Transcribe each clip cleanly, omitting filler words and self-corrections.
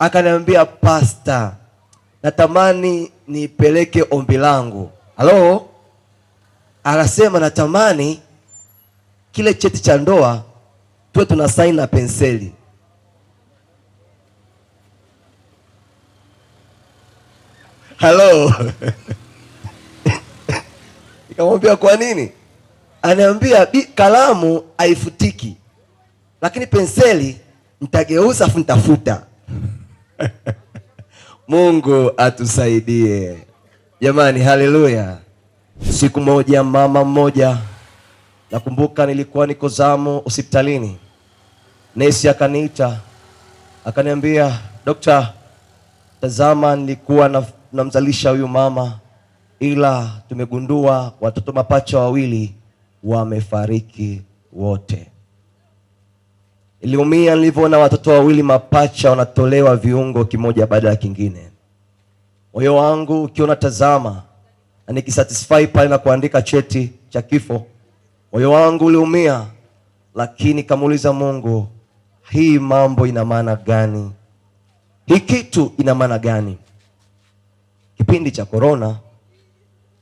Akaniambia, "Pasta, natamani nipeleke ombi langu." Halo? Akasema, "Natamani kile cheti cha ndoa tuwe tuna saini na penseli." Halo? Nikamwambia, "Kwa nini?" Aniambia, "Kalamu haifutiki, lakini penseli nitageuza afu nitafuta." Mungu atusaidie jamani, haleluya. Siku moja mama mmoja, nakumbuka nilikuwa niko zamu hospitalini, nesi akaniita akaniambia, "Dokta, tazama, nilikuwa namzalisha huyu mama, ila tumegundua watoto mapacha wawili wamefariki wote." Niliumia nilivyoona watoto wawili mapacha wanatolewa viungo kimoja baada ya kingine. Moyo wangu ukiona tazama na nikisatisfy pale na kuandika cheti cha kifo, moyo wangu uliumia, lakini kamuuliza Mungu, hii mambo ina maana gani? Hii kitu ina maana gani? Kipindi cha corona,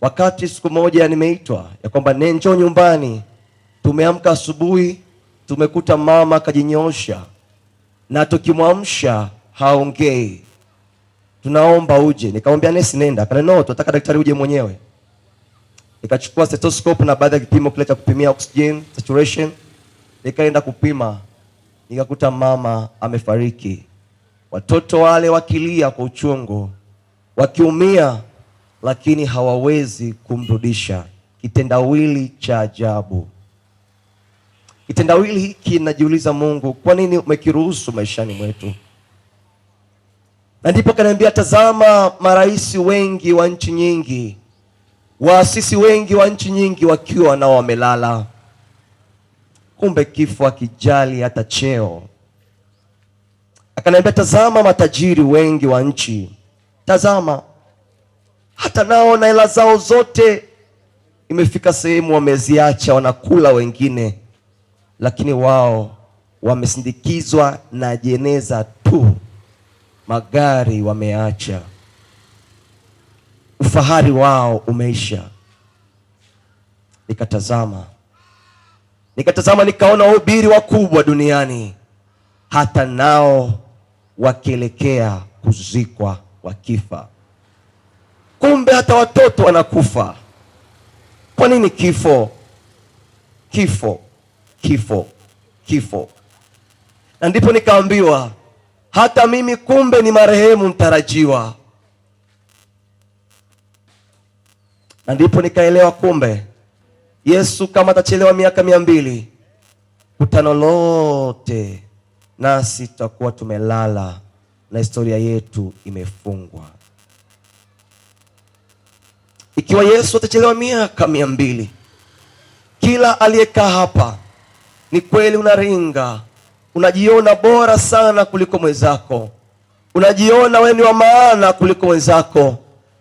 wakati siku moja nimeitwa ya kwamba njoo nyumbani, tumeamka asubuhi tumekuta mama kajinyosha na tukimwamsha haongei, tunaomba uje. Nikamwambia nesi nenda, akaniambia no, tunataka daktari uje mwenyewe. Nikachukua stethoscope na baadhi ya kipimo kile cha kupimia oxygen saturation, nikaenda kupima, nikakuta mama amefariki. Watoto wale wakilia kwa uchungu, wakiumia, lakini hawawezi kumrudisha. Kitendawili cha ajabu. Kitendawili hiki najiuliza, Mungu, kwa nini umekiruhusu maishani mwetu? Na ndipo kaniambia, tazama marais wengi wa nchi nyingi, waasisi wengi wa nchi nyingi wakiwa nao wamelala. Kumbe kifo hakijali hata cheo. Akaniambia, tazama matajiri wengi wa nchi, tazama hata nao na hela zao zote imefika sehemu wameziacha, wanakula wengine, lakini wao wamesindikizwa na jeneza tu, magari wameacha, ufahari wao umeisha. Nikatazama, nikatazama, nikaona wahubiri wakubwa duniani hata nao wakielekea kuzikwa wakifa. Kumbe hata watoto wanakufa. Kwa nini kifo? Kifo, kifo, kifo. Na ndipo nikaambiwa hata mimi kumbe ni marehemu mtarajiwa. Na ndipo nikaelewa kumbe Yesu kama atachelewa miaka 200, kutano lote nasi tutakuwa tumelala na historia yetu imefungwa. Ikiwa Yesu atachelewa miaka 200, kila aliyekaa hapa, ni kweli unaringa, unajiona bora sana kuliko mwenzako, unajiona wewe ni wa maana kuliko mwenzako,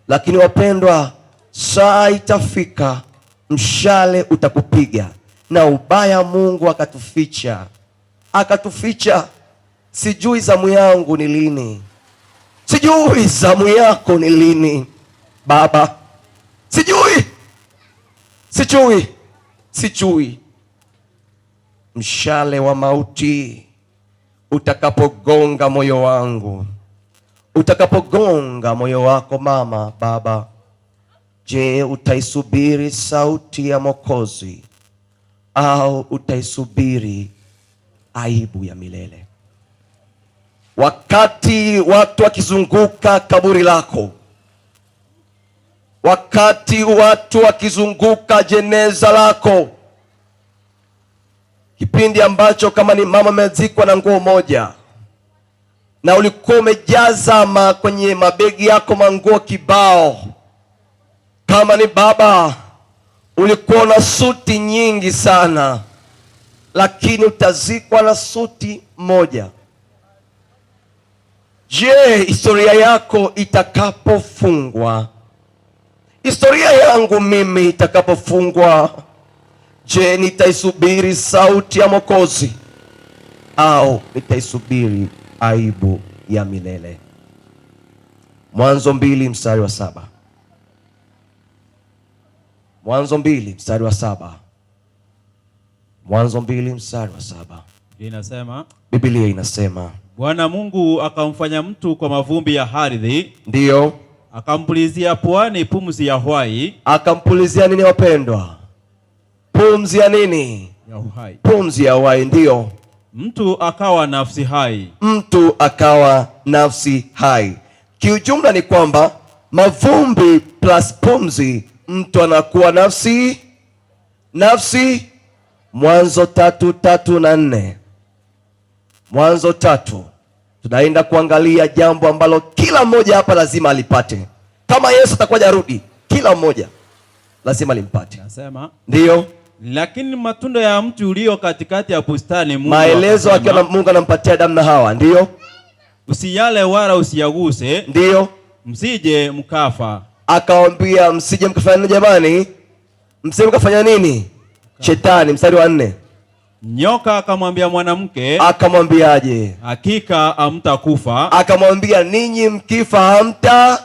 lakini wapendwa, saa itafika, mshale utakupiga. Na ubaya Mungu akatuficha, akatuficha. Sijui zamu yangu ni lini, sijui zamu yako ni lini baba, sijui, sijui, sijui. Mshale wa mauti utakapogonga moyo wangu, utakapogonga moyo wako mama, baba, je, utaisubiri sauti ya Mwokozi au utaisubiri aibu ya milele? Wakati watu wakizunguka kaburi lako, wakati watu wakizunguka jeneza lako, kipindi ambacho kama ni mama amezikwa na nguo moja na ulikuwa umejaza kwenye mabegi yako manguo kibao, kama ni baba ulikuwa na suti nyingi sana, lakini utazikwa na suti moja. Je, historia yako itakapofungwa, historia yangu mimi itakapofungwa, je, nitaisubiri sauti ya Mwokozi au nitaisubiri aibu ya milele. Mwanzo 2 mstari wa 7. Mwanzo 2 mstari wa 7. Mwanzo 2 mstari wa 7. Inasema, Biblia inasema, Bwana Mungu akamfanya mtu kwa mavumbi ya ardhi, akampulizia puani pumzi ya uhai, Akampulizia nini, wapendwa? Pumzi ya nini? Ya uhai. Pumzi ya uhai, ndiyo. Mtu akawa nafsi hai. Mtu akawa nafsi hai. Kiujumla ni kwamba mavumbi plus pumzi, mtu anakuwa nafsi. Mwanzo 3:3 na 4. Mwanzo 3, tunaenda kuangalia jambo ambalo kila mmoja hapa lazima alipate. Kama Yesu atakuwa hajarudi, kila mmoja lazima alimpate. Nasema, lakini matunda ya mti ulio katikati ya bustani Mungu Maelezo akasema, akiwa Mungu anampatia Adamu na Hawa, ndiyo. Usiyale wala usiyaguse, msije mkafa. Akawambia msije mkafanya nini jamani? Msije mkafanya nini? Shetani, mstari wa 4. Nyoka akamwambia mwanamke, Akamwambiaje? Hakika hamtakufa. Akamwambia ninyi mkifa hamta.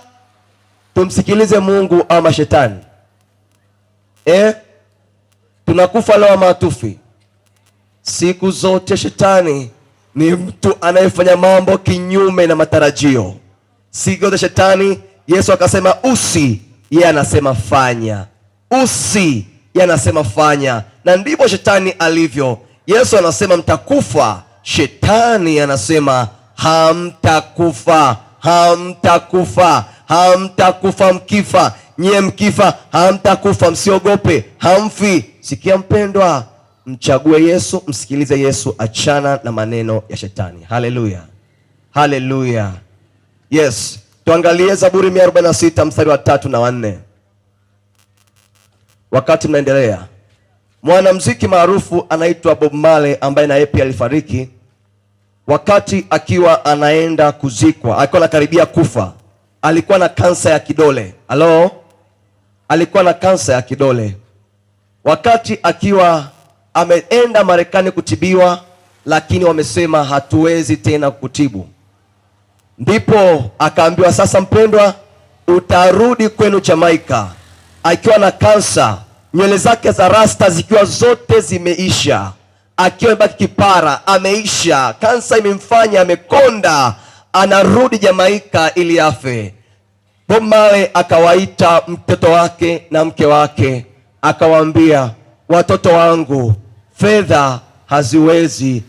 Tumsikilize Mungu ama shetani? Tunakufa leo ama hatufi? Siku zote shetani ni mtu anayefanya mambo kinyume na matarajio. Siku zote shetani, Yesu akasema usi, yeye anasema fanya. Usi, yeye anasema fanya. Na ndivyo shetani alivyo. Yesu anasema mtakufa, shetani anasema hamtakufa, hamtakufa, hamtakufa mkifa. Nyie mkifa hamtakufa, msiogope, hamfi. Sikia mpendwa, mchague Yesu, msikilize Yesu, achana na maneno ya shetani. Haleluya, haleluya. Yes, tuangalie Zaburi 146 mstari wa 3 na wa 4. Wakati mnaendelea, mwanamuziki maarufu anaitwa Bob Marley ambaye naye pia alifariki wakati akiwa anaenda kuzikwa, akiwa anakaribia kufa, alikuwa na kansa ya kidole. Halo? Alikuwa na kansa ya kidole. Wakati akiwa ameenda Marekani kutibiwa, lakini wamesema hatuwezi tena kutibu. Ndipo akaambiwa sasa, mpendwa, utarudi kwenu Jamaica. Akiwa na kansa, nywele zake za rasta zikiwa zote zimeisha, akiwa amebaki kipara, ameisha, kansa imemfanya amekonda, anarudi Jamaica ili afe. Bob Marley akawaita mtoto wake na mke wake, akawaambia, watoto wangu, fedha haziwezi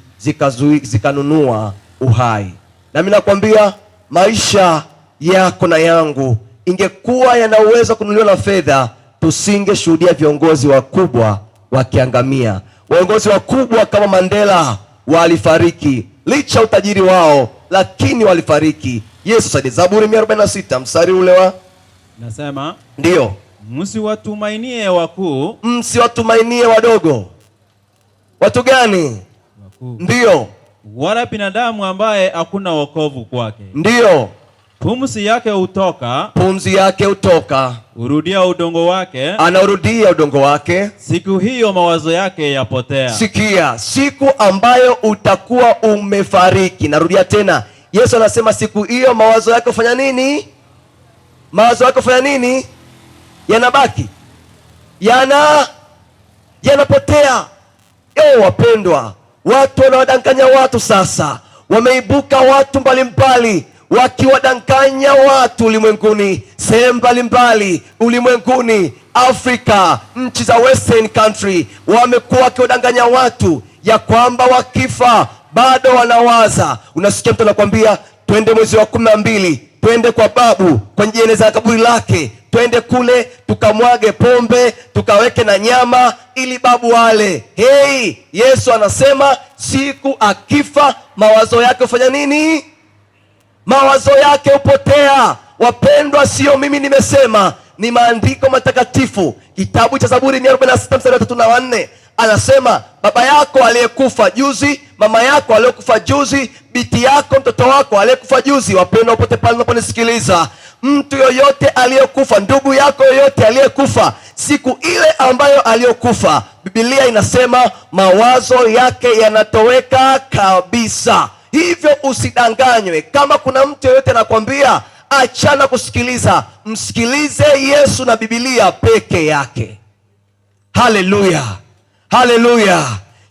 zikanunua uhai. Na mimi nakwambia maisha yako na yangu ingekuwa yana uwezo kununuliwa na fedha, tusingeshuhudia viongozi wakubwa wakiangamia. Viongozi wakubwa kama Mandela walifariki licha utajiri wao, lakini walifariki. Yesu saidi. Zaburi 146 mstari ule wa Nasema, Ndio. Msiwatumainie wakuu, msiwatumainie wadogo. Watu gani? Wakuu. Ndio. Wala binadamu ambaye hakuna wokovu kwake. Ndio. Pumzi yake hutoka, pumzi yake hutoka, hurudia udongo wake, anaurudia udongo wake. Siku hiyo mawazo yake yapotea. Sikia, siku ambayo utakuwa umefariki. Narudia tena, Yesu anasema siku hiyo mawazo yake hufanya nini? Mawazo yake hufanya nini? Yanabaki, yanapotea. Wapendwa, watu wanawadanganya watu sasa. Wameibuka watu mbalimbali wakiwadanganya watu ulimwenguni, sehemu mbalimbali ulimwenguni, Afrika, nchi za Western country, wamekuwa wakiwadanganya watu ya kwamba wakifa bado wanawaza. Unasikia mtu anakuambia twende mwezi wa 12, twende kwa babu kwenye jeneza ya kaburi lake, twende kule tukamwage pombe, tukaweke na nyama ili babu ale. Hey, Yesu anasema siku akifa mawazo yake hufanya nini? Mawazo yake hupotea. Wapendwa, sio mimi nimesema, ni maandiko matakatifu. Kitabu cha Zaburi 146 mstari wa 3 na wa 4 anasema baba yako aliyekufa juzi, mama yako aliyekufa juzi, binti yako, mtoto wako aliyekufa juzi. Wapendwa, popote pale unaponisikiliza, mtu yoyote aliyekufa, ndugu yako yoyote aliyekufa, siku ile ambayo aliyokufa, Biblia inasema mawazo yake yanatoweka kabisa. Hivyo usidanganywe. Kama kuna mtu yeyote anakwambia, achana kusikiliza, msikilize Yesu na Biblia peke yake. Haleluya, haleluya.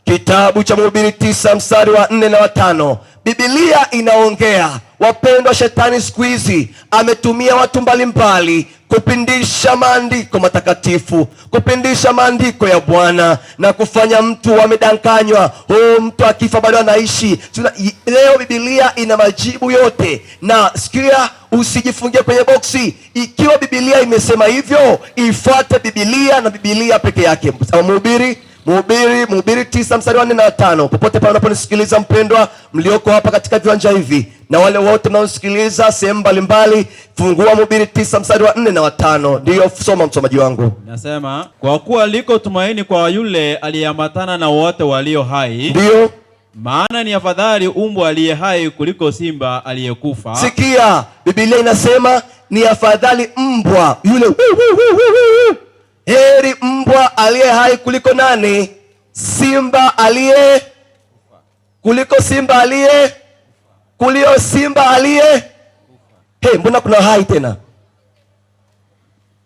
Kitabu cha Mhubiri 9 mstari wa 4 na 5, Biblia inaongea. Wapendwa, shetani siku hizi ametumia watu mbalimbali kupindisha maandiko matakatifu, kupindisha maandiko ya Bwana na kufanya mtu amedanganywa. Oh, mtu akifa bado anaishi. Leo Biblia ina majibu yote, na sikia, usijifungie kwenye boksi. Ikiwa Biblia imesema hivyo, ifuate Biblia na Biblia peke yake. Mhubiri 9 mstari wa 4 na 5. Popote pale unaponisikiliza mpendwa, mlioko hapa katika viwanja hivi na wale wote mnaosikiliza sehemu mbalimbali, fungua Mhubiri 9 mstari wa 4 na 5. Ndiyo, soma msomaji wangu. Nasema, kwa kuwa liko tumaini kwa yule aliyeambatana na wote walio hai. Ndiyo. Maana ni afadhali umbwa aliye hai kuliko simba aliyekufa. Sikia, Biblia inasema ni afadhali mbwa yule wu, wu, wu, wu, wu. Heri mbwa aliye hai kuliko nani? Simba aliye, kuliko simba aliye, kulio simba aliye. Hey, mbona kuna hai tena?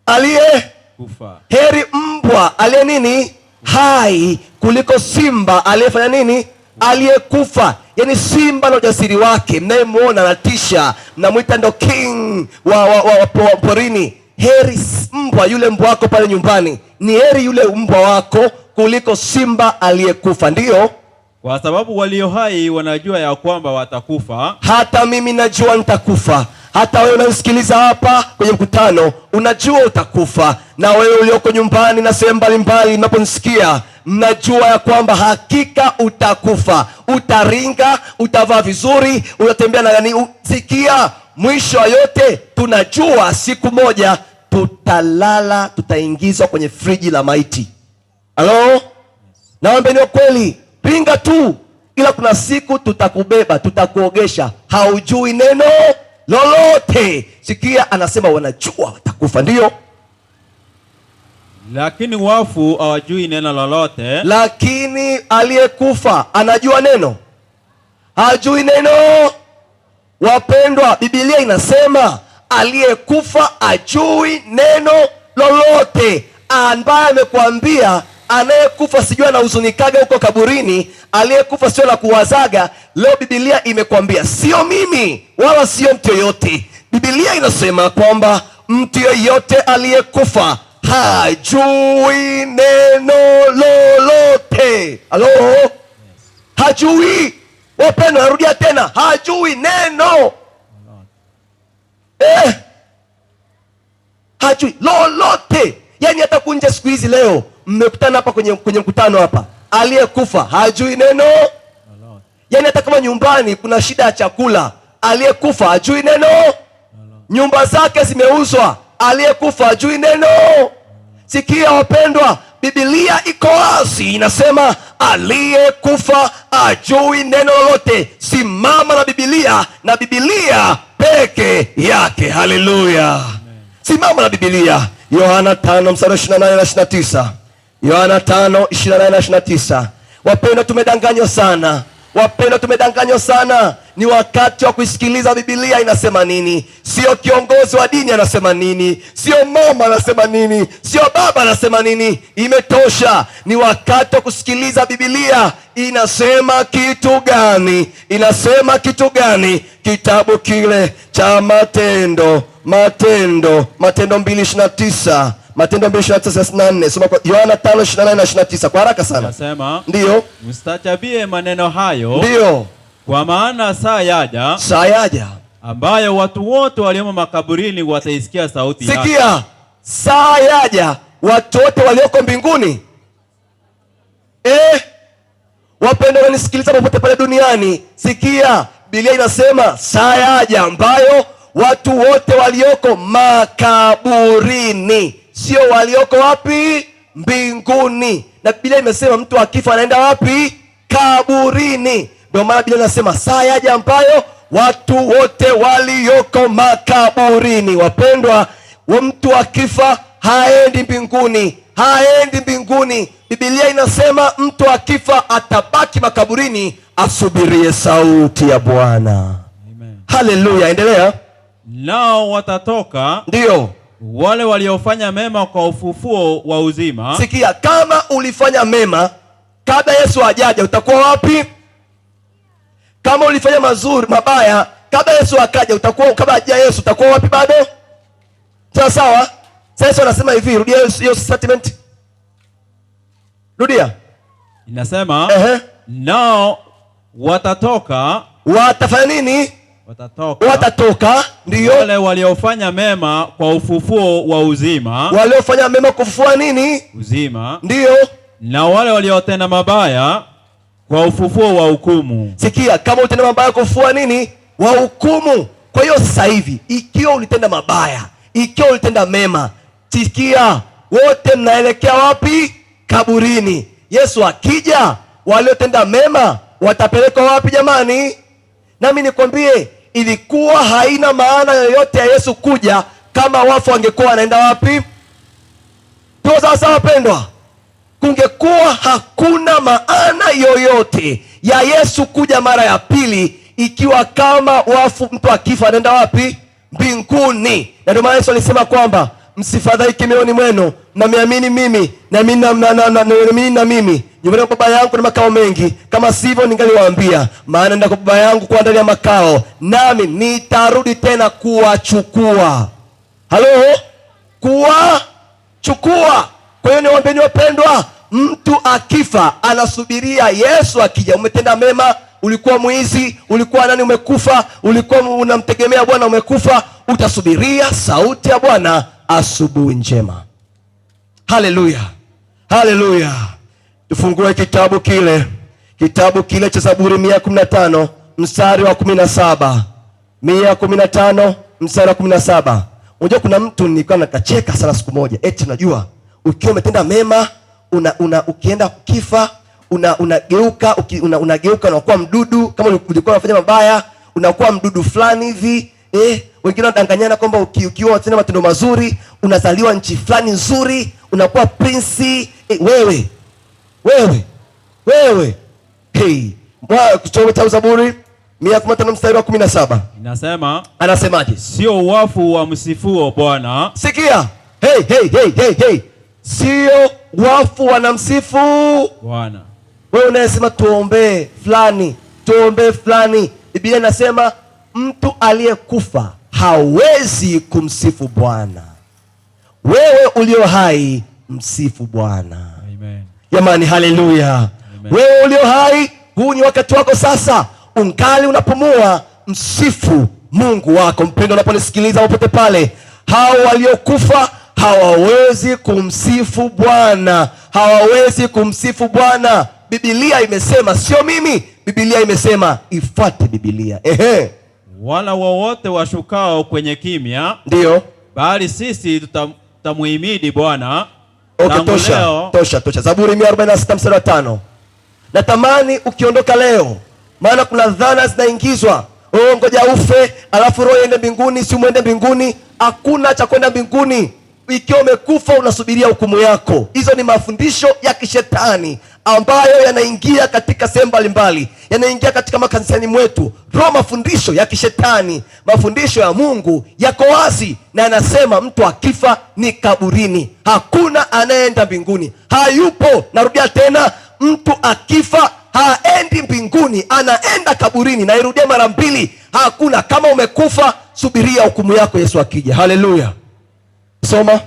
Aliye kufa. Heri mbwa aliye nini? Hai kuliko simba aliyefanya nini? Aliyekufa. Yaani simba na ujasiri wake, mnayemuona anatisha, mnamuita ndo king wa porini. Heri mbwa yule mbwa wako pale nyumbani, ni heri yule mbwa wako kuliko simba aliyekufa. Ndiyo, kwa sababu walio hai wanajua ya kwamba watakufa. Hata mimi najua nitakufa. Hata wewe unanisikiliza hapa kwenye mkutano unajua utakufa. Na wewe ulioko nyumbani na sehemu mbalimbali unaponisikia, mnajua ya kwamba hakika utakufa. Utaringa, utavaa vizuri, utatembea na nani? Sikia, mwisho wa yote tunajua siku moja tutalala, tutaingizwa kwenye friji la maiti. Halo? Naomba ni kweli, pinga tu, ila kuna siku tutakubeba, tutakuogesha, haujui neno lolote. Sikia, anasema wanajua watakufa. Ndio. Lakini wafu hawajui neno lolote. Lakini aliyekufa anajua neno? Hajui neno. Wapendwa, Biblia inasema aliyekufa ajui neno lolote. Ambaye amekuambia anayekufa sijui anahuzunikaga huko kaburini, aliyekufa sio la kuwazaga, leo Biblia imekwambia, sio mimi wala sio mtu yeyote. Biblia inasema kwamba mtu yeyote aliyekufa hajui neno lolote. Halo? Hajui. Wapendwa, narudia tena, hajui neno. Hajui lolote. Yaani hata kunje siku hizi leo mmekutana hapa kwenye mkutano hapa, aliyekufa hajui neno. Yaani hata kama nyumbani kuna shida ya chakula, aliyekufa hajui neno. Nyumba zake zimeuzwa, aliyekufa hajui neno. Sikia wapendwa, Biblia iko wazi, inasema aliyekufa hajui neno lolote. Simama na Biblia na Biblia peke yake. Haleluya. Simama na Biblia. Yohana 5 mstari 28 na 29. Yohana 5 28 na 29. Wapendwa, tumedanganywa sana. Wapendwa, tumedanganywa sana. Ni wakati wa kuisikiliza Biblia inasema nini. Sio kiongozi wa dini anasema nini, sio mama anasema nini, sio baba anasema nini. Imetosha. Ni wakati wa kusikiliza Biblia inasema kitu gani. Inasema kitu gani? Kitabu kile cha Matendo, Matendo, Matendo 2:29. Matendo 2:29-34. Soma kwa Yohana 5:28 na 29 kwa haraka sana. Nasema, Ndio. Mstajabie maneno hayo. Ndio. Kwa maana saa yaja, saa yaja ambayo watu wote waliomo makaburini wataisikia sauti yake. Sikia, saa yaja watu wote walioko mbinguni. Wapendwa wanisikiliza popote pale duniani, sikia, Biblia inasema saa yaja ambayo watu wote walioko makaburini, sio walioko wapi? Mbinguni. Na Biblia imesema mtu akifa anaenda wapi? Kaburini. Ndio maana Biblia inasema saa yaja ambayo watu wote walioko makaburini. Wapendwa, mtu akifa haendi mbinguni, Haendi mbinguni. Biblia inasema mtu akifa atabaki makaburini asubirie sauti ya Bwana. Haleluya, endelea. Nao watatoka, ndio wale waliofanya mema kwa ufufuo wa uzima. Sikia, kama ulifanya mema kabla Yesu hajaja utakuwa wapi? Kama ulifanya mazuri mabaya kabla Yesu akaja utakuwa, kabla hajaja Yesu utakuwa wapi bado? Sawa sawa. Sasa anasema hivi, rudia hiyo statement. Rudia. Inasema, nao watatoka. Watafanya nini? Watatoka. Watatoka, ndio. Wale waliofanya mema kwa ufufuo wa uzima. Waliofanya mema kwa ufufuo wa nini? Uzima. Ndio. Na wale waliotenda mabaya kwa ufufuo wa hukumu. Sikia, kama ulitenda mabaya kwa ufufuo wa nini? Wa hukumu. Kwa hiyo sasa hivi ikiwa ulitenda mabaya, ikiwa ulitenda mema, sikia, wote mnaelekea wapi? Kaburini. Yesu akija, waliotenda mema watapelekwa wapi jamani? Nami nikwambie, ilikuwa haina maana yoyote ya Yesu kuja kama wafu wangekuwa wanaenda wapi? Tuko sawa sawa wapendwa? Kungekuwa hakuna maana yoyote ya Yesu kuja mara ya pili ikiwa kama wafu, mtu akifa anaenda wapi? Mbinguni. Na ndio maana Yesu alisema kwamba msifadhaike mioyoni mwenu, mnaniamini mimi, na mimi na mimi. Nyumbani kwa Baba yangu kuna makao mengi, kama sivyo ningaliwaambia, maana nenda kwa Baba yangu kuandalia makao, nami nitarudi tena kuwachukua. Halo? Kuwachukua. Kwa hiyo niwaambieni wapendwa, mtu akifa anasubiria Yesu akija. Umetenda mema, ulikuwa mwizi, ulikuwa nani, umekufa, ulikuwa unamtegemea Bwana, umekufa, utasubiria sauti ya Bwana asubuhi njema. Haleluya, haleluya. Tufungue kitabu kile, kitabu kile cha Zaburi 115 mstari wa 17. 115 mstari wa 17. Unajua kuna mtu nilikuwa nakacheka sana siku moja, eti unajua ukiwa umetenda mema ukienda kukifa unageuka, unageuka unakuwa mdudu. Kama ulikuwa unafanya mabaya unakuwa mdudu fulani hivi. Wengine wanadanganyana kwamba ukiwa unatenda matendo mazuri unazaliwa nchi fulani nzuri, unakuwa prinsi. Wewe wewe wewe. Hey, tusome cha Zaburi 115 mstari wa 17. Inasema, anasemaje? Sio wafu wa msifuo Bwana. Sikia. Hey, hey, hey, hey, hey. Sio wafu wanamsifu Bwana. Wewe unayesema tuombee fulani, tuombee fulani, Biblia inasema mtu aliyekufa hawezi kumsifu Bwana. Wewe ulio hai msifu Bwana. Amen. Jamani, haleluya. Wewe ulio hai, huu ni wakati wako sasa, ungali unapumua, msifu Mungu wako. Mpendwa, unaponisikiliza popote pale, hao waliokufa hawawezi kumsifu Bwana, hawawezi kumsifu Bwana. Biblia imesema, sio mimi. Biblia imesema, ifuate Biblia. Ehe. Wala wowote washukao kwenye kimya, ndio, bali sisi tutamuhimidi Bwana. Okay, tosha, tosha, tosha. Zaburi 146 mstari wa 5. Natamani ukiondoka leo, maana kuna dhana zinaingizwa. Oh, ngoja ufe alafu roho iende mbinguni, si muende mbinguni. Hakuna cha kwenda mbinguni. Ikiwa umekufa unasubiria hukumu yako. Hizo ni mafundisho ya kishetani ambayo yanaingia katika sehemu mbalimbali, yanaingia katika makanisani mwetu. Roho, mafundisho ya kishetani. Mafundisho ya Mungu yako wazi na yanasema mtu akifa ni kaburini, hakuna anayeenda mbinguni, hayupo. Narudia tena, mtu akifa haendi mbinguni, anaenda kaburini. Nairudia mara mbili, hakuna. Kama umekufa subiria hukumu yako Yesu akija. Haleluya. Soma.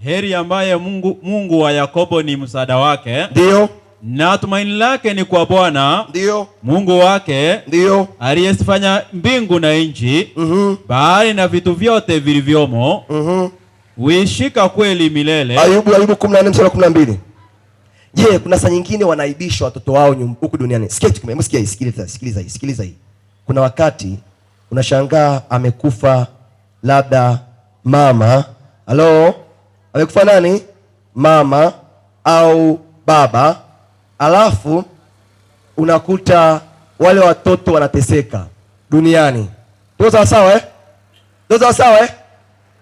Heri ambaye Mungu wa Yakobo ni msaada wake. Ndio. Na tumaini lake ni kwa Bwana. Ndio. Mungu wake. Ndio. Aliyefanya mbingu na nchi, bahari na vitu vyote vilivyomo. Huishika kweli milele. Ayubu 14 mstari wa 12. Je, kuna saa nyingine wanaibishwa watoto wao huku duniani? Sikia kitu kimoja, sikia, sikiliza, sikiliza hii, sikiliza hii. Kuna wakati unashangaa amekufa labda mama, halo, amekufa nani? Mama au baba, alafu unakuta wale watoto wanateseka duniani. Tuko sawa sawa eh? Tuko sawa sawa eh?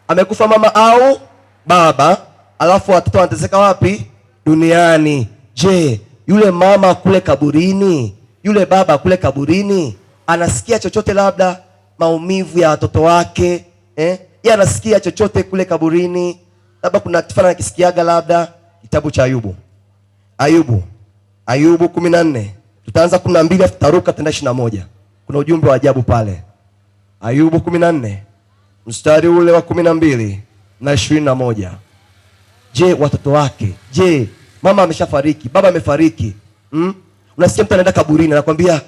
Amekufa mama au baba, Alafu watoto wanateseka wapi? Duniani. Je, yule mama kule kaburini, yule baba kule kaburini anasikia chochote, labda maumivu ya watoto wake, eh? Yeye anasikia chochote kule kaburini? Labda kuna kitu fulani anakisikiaga, labda kitabu cha Ayubu. Ayubu 14. Tutaanza 12 afu tutaruka tena 21. Kuna ujumbe wa ajabu pale. Ayubu 14 mstari ule wa 12 na 21. Je, watoto wake? Je, mama ameshafariki, baba amefariki. Unasikia mtu anaenda kaburini anakuambia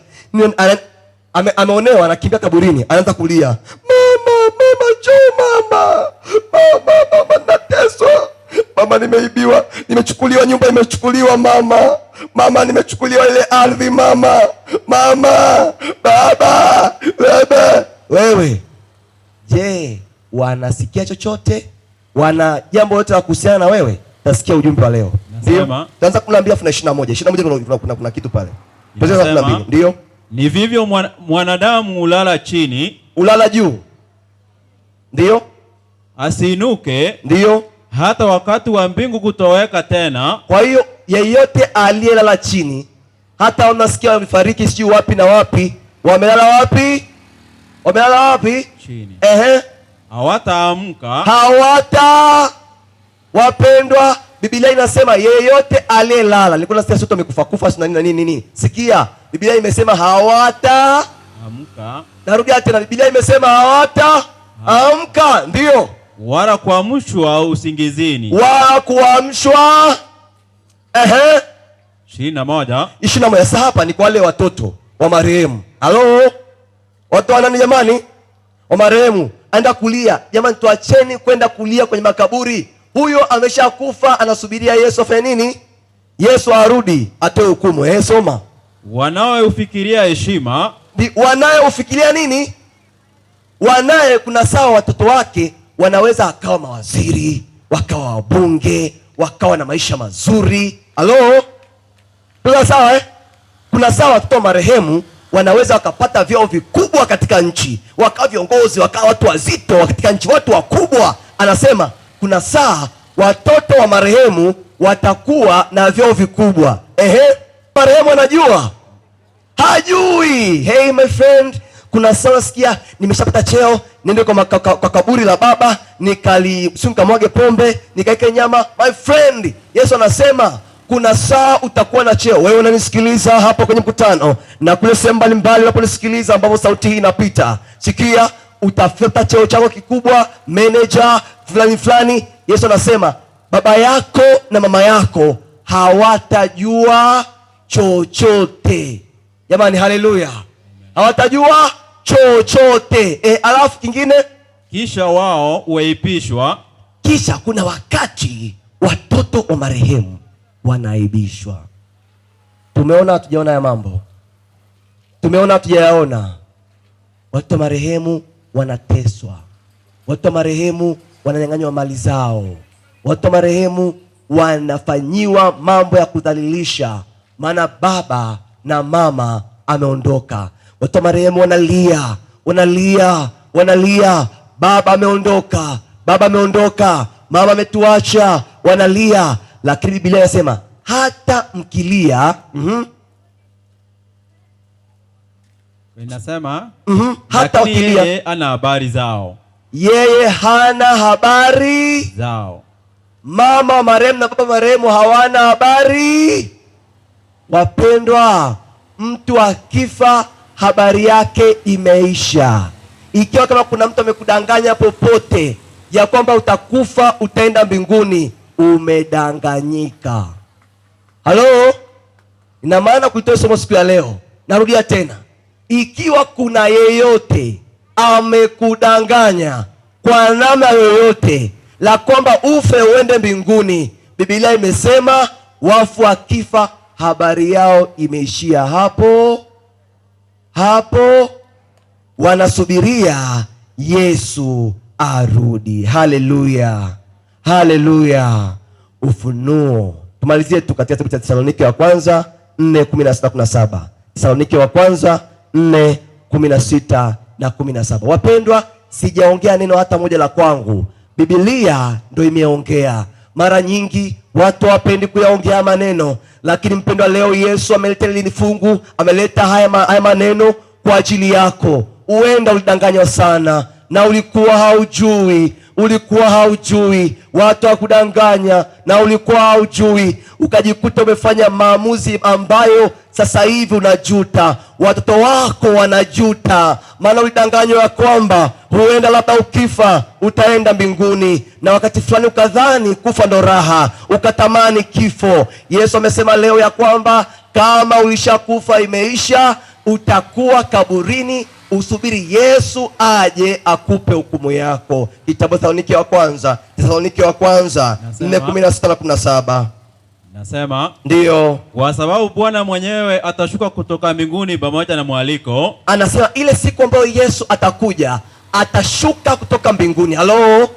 ameonewa, anakimbia kaburini, anaanza kulia. Mama, mama, njoo mama. Mama, mama, nateswa. Mama, nimeibiwa, nimechukuliwa, nyumba imechukuliwa mama. Mama, nimechukuliwa ile ardhi mama. Mama, baba, baba. Wewe, je, wanasikia chochote? Wana jambo lote la kuhusiana na wewe? Tasikia ujumbe wa leo. Ndio. Taanza 12 afu na 21. 21 kuna kitu pale. Tuanze 12. Ndio. Ni vivyo mwanadamu ulala chini, ulala juu. Ndio. Asiinuke. Ndio. Hata wakati wa mbingu kutoweka tena. Kwa hiyo yeyote aliyelala chini, hata unasikia wamefariki sijui wapi na wapi, wamelala wapi? Wamelala wapi? Chini. Ehe. Hawataamka. Hawata. Wapendwa, Biblia inasema yeyote aliyelala. Nilikuwa nasikia sote wamekufa kufa sio nini nini nini. Sikia, Biblia imesema hawata amka. Narudia tena, Biblia imesema hawata amka. Ndio. Wala kuamshwa usingizini. Wala kuamshwa. Ehe. 21. 21. Sasa hapa ni kwa wale watoto wa marehemu. Halo? Watu wa nani jamani? Wa marehemu. Aenda kulia. Jamani, tuacheni kwenda kulia kwenye makaburi. Huyo ameshakufa, anasubiria Yesu afanye nini? Yesu arudi atoe hukumu. Soma. Wanaoufikiria heshima. Wanaoufikiria nini? Wanaye, kuna sawa watoto wake wanaweza akawa mawaziri, wakawa wabunge, wakawa na maisha mazuri. Halo? Kuna sawa eh? Kuna sawa watoto marehemu wanaweza wakapata vyeo vikubwa katika nchi, wakawa viongozi, wakawa watu wazito katika nchi, watu wakubwa. Anasema kuna saa watoto wa marehemu watakuwa na vyeo vikubwa. Ehe, marehemu anajua? Hajui. Hey my friend, kuna saa sikia nimeshapata cheo, niende kwa kaburi la baba, nikamwage pombe, nikaeke nyama. My friend, Yesu anasema kuna saa utakuwa na cheo. Wewe unanisikiliza hapo kwenye mkutano na kule sehemu mbalimbali unaponisikiliza ambapo sauti hii inapita, sikia, utapata cheo chako kikubwa, manager fulani fulani. Yesu anasema baba yako na mama yako hawatajua chochote. Jamani, haleluya. Hawatajua chochote. Alafu kingine, kisha wao huaibishwa. Kisha kuna wakati watoto wa marehemu wanaaibishwa. Tumeona hatujaona ya mambo? Tumeona hatujayaona? Watoto wa marehemu wanateswa. Watoto wa marehemu wananyang'anywa mali zao. Watoto wa marehemu wanafanyiwa mambo ya kudhalilisha, maana baba na mama ameondoka. Watoto wa marehemu wanalia, wanalia, wanalia, baba ameondoka, baba ameondoka, mama ametuacha, wanalia. Lakini Biblia inasema hata mkilia, inasema hata mkilia, yeye ana habari zao. Yeye hana habari zao. Mama marehemu na baba marehemu hawana habari. Wapendwa, mtu akifa habari yake imeisha. Ikiwa kama kuna mtu amekudanganya popote ya kwamba utakufa utaenda mbinguni, umedanganyika. Halo? Ina maana kuitoa somo siku ya leo. Narudia tena. Ikiwa kuna yeyote amekudanganya kwa namna yoyote la kwamba ufe uende mbinguni, Biblia imesema wafu wakifa habari yao imeishia hapo hapo, wanasubiria Yesu arudi. Haleluya, haleluya. Ufunuo, tumalizie tu katika kitabu cha Thesalonike wa kwanza 4:16-17. Thesalonike wa kwanza 4:16 na 17. Wapendwa, sijaongea neno hata moja la kwangu. Biblia ndo imeongea. Mara nyingi watu hawapendi kuyaongea maneno, lakini mpendwa, leo Yesu ameleta hili fungu, ameleta haya maneno kwa ajili yako. Huenda ulidanganywa sana na ulikuwa haujui, ulikuwa haujui, watu wakudanganya na ulikuwa haujui, ukajikuta umefanya maamuzi ambayo sasa hivi unajuta. Watoto wako wanajuta, maana ulidanganywa ya kwamba huenda labda ukifa utaenda mbinguni, na wakati fulani ukadhani kufa ndo raha, ukatamani kifo. Yesu amesema leo ya kwamba kama ulishakufa imeisha, utakuwa kaburini usubiri Yesu aje akupe hukumu yako. Kitabu Thesalonike wa kwanza, Thesalonike wa kwanza 4:16 na 17. Nasema Ndiyo, kwa sababu Bwana mwenyewe atashuka kutoka mbinguni pamoja na mwaliko, anasema ile siku ambayo Yesu atakuja, atashuka kutoka mbinguni. Halo,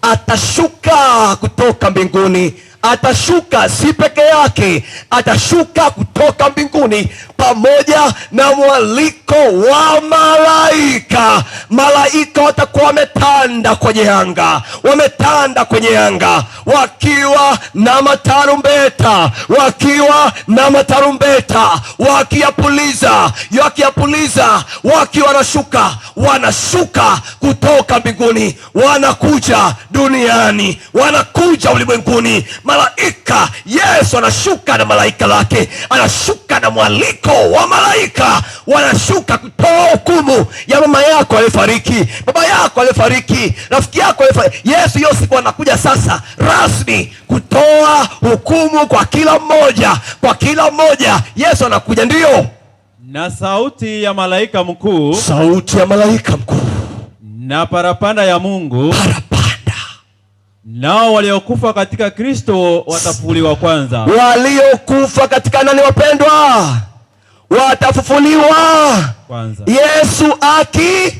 atashuka kutoka mbinguni, atashuka si peke yake, atashuka kutoka mbinguni pamoja na mwaliko wa malaika. Malaika watakuwa wametanda kwenye anga, wametanda kwenye anga wakiwa na matarumbeta, wakiwa na matarumbeta, wakiyapuliza, wakiyapuliza, wakiwa wanashuka, wanashuka kutoka mbinguni, wanakuja duniani, wanakuja ulimwenguni. Malaika, Yesu anashuka na malaika lake, anashuka na mwaliko wa malaika, wanashuka kutoa hukumu ya mama yako aliyefariki, baba yako aliyefariki, rafiki yako aliyefariki. Yesu hiyo siku anakuja sasa rasmi kutoa hukumu kwa kila mmoja, kwa kila mmoja. Yesu anakuja, ndiyo na sauti ya malaika mkuu, sauti ya malaika mkuu, na parapanda ya Mungu, parapanda, nao waliokufa katika Kristo watafufuliwa kwanza. Waliokufa katika nani, wapendwa? Watafufuliwa kwanza. Yesu aki,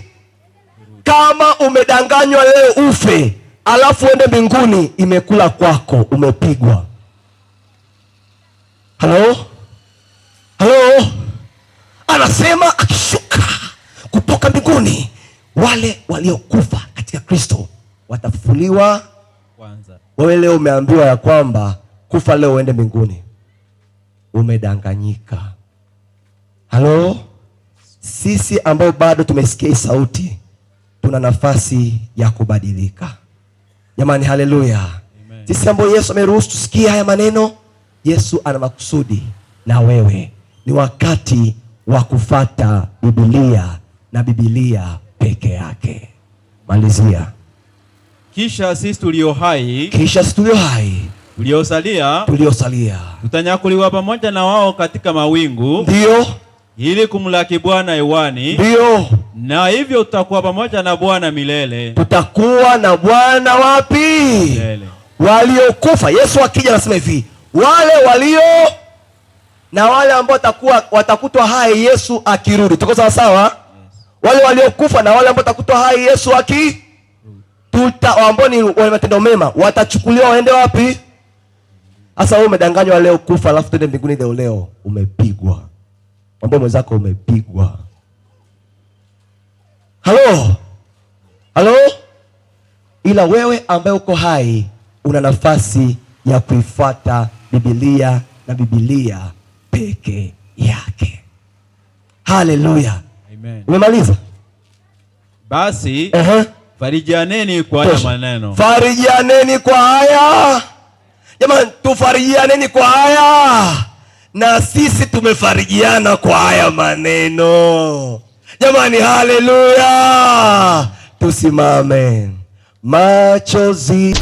kama umedanganywa leo ufe alafu uende mbinguni, imekula kwako, umepigwa. Halo, halo, anasema akishuka kutoka mbinguni, wale waliokufa katika Kristo watafufuliwa kwanza. Wewe leo umeambiwa ya kwamba kufa leo uende mbinguni, umedanganyika. Halo, sisi ambao bado tumesikia hii sauti, tuna nafasi ya kubadilika. Jamani, haleluya! Sisi ambao Yesu ameruhusu tusikie haya maneno, Yesu ana makusudi na wewe. Ni wakati wa kufata Biblia na Biblia peke yake. Malizia. Kisha sisi tulio hai, kisha sisi tulio hai, tuliosalia, tutanyakuliwa pamoja na wao katika mawingu, ndio, ili kumlaki Bwana hewani, ndio, na hivyo tutakuwa pamoja na Bwana milele. Tutakuwa na Bwana wapi? Milele. Waliokufa, Yesu akija anasema hivi, wale walio na wale ambao watakutwa hai Yesu akirudi. Tuko sawa sawa? Yes. Wale waliokufa na wale ambao watakutwa hai Yesu aki tuta, ambao ni wale matendo mema watachukuliwa waende wapi? Sasa wewe umedanganywa leo kufa alafu twende mbinguni leo leo, umepigwa. Mwambie mwenzako umepigwa. Halo? Halo? Ila wewe ambaye uko hai una nafasi ya kuifuata Biblia na Biblia peke yake. Haleluya. Amen. Umemaliza? Basi farijianeni kwa haya maneno. Farijianeni kwa haya. Jamani, tufarijianeni kwa haya. Na sisi tumefarijiana kwa haya maneno. Jamani, haleluya. Tusimame. Machozi.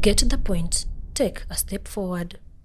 Get the point. Take a step forward.